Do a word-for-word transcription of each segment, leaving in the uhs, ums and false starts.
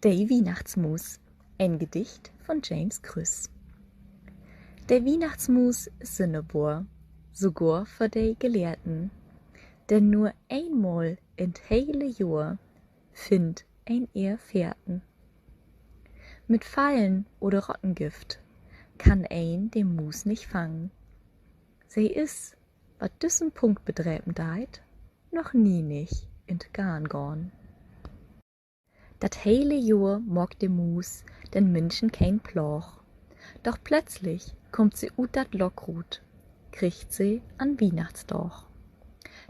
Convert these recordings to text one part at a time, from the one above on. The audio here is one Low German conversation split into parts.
De Wiehnachtsmuus. En Gedicht von James Krüss. De Wiehnachtsmuus is sünnerbor, sogor för de Gelehrten. Denn nur eenmal in't hele Johr finnt een ehr Feerten. Mit Fallen oder Rottengift kann een de Muus nich fangen. Se is, wat düssen Punkt bedrepen deit, noch nie nich in't Garn gahn. Dat hele Johr maakt de Muus den Minschen keen Plaag. Doch plötzlich kummt se ut dat Lock rut, kriggt se an Wiehnachtsdaag.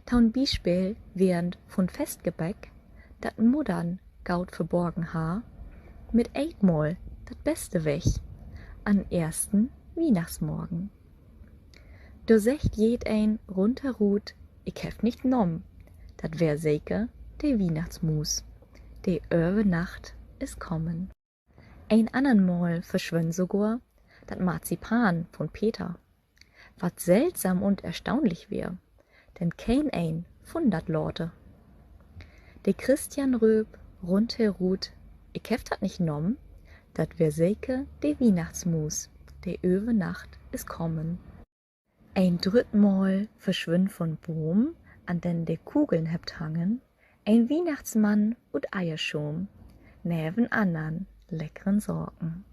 To'n Bispeel während vun Festgebäck, dat Muddern goot verborgen harr, mit eenmal dat Beste weg, an eersten Wiehnachtsmorgen. Dor seggt jedeen rundherut: Ik heff nich nahmen, dat weer seker de Wiehnachtsmuus, de över Nacht is kamen. Een anner Mal verswunn sogor dat Marzipan vun Peter, wat seltsam un erstaunlich weer, denn keeneen funn dat later. De Christian rööp rundherut: Ik heff dat nich nahmen, dat weer seker de Wiehnachtsmuus, de över Nacht is kamen. Een drütt Mal verswunn vun Boom, an den de Kugeln hebbt hangen, een Wiehnachtsmann ut Eierschoom, neven annern leckeren Saken.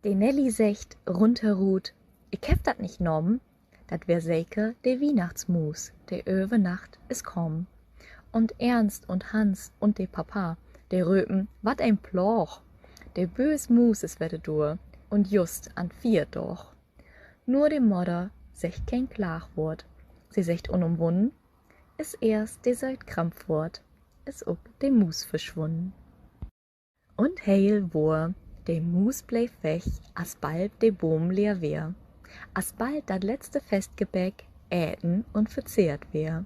De Nelly seggt rundherut: Ik heff dat nich nahmen, dat weer seker de Wiehnachtsmuus, de över Nacht is kamen. Un Ernst un Hans un de Papa, de röpen: Wat en Plaag! De böös Muus is wedder dor, un just an Fierdaag. Nur de Modder seggt keen Klagwoort. Se seggt unumwunnen: Is eerst de Söötkramp foort, is ok de Muus verswunnen. Un heel wohr, de Muus bleev weg, asbald de Boom leer weer, asbald dat letzte Festgebäck eten un verzehrt weer.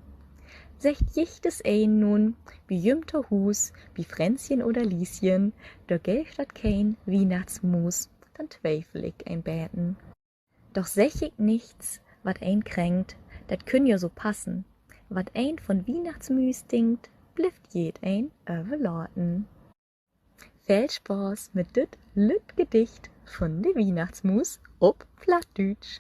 Seggt jichteseen nu bi jüm to Huus, bi Fränzchen oder Lieschen, dor geev dat keen Wiehnachtsmuus, denn twiefel ik en beten. Doch segg ik nichts, wat een kränkt, dat künn ja so passen. Wat een von Wiehnachtsmüüs denkt, blifft jedeen överlaten. Veel Spaaß mit düt lütt Gedicht von de Wiehnachtsmuus op Plattdüütsch.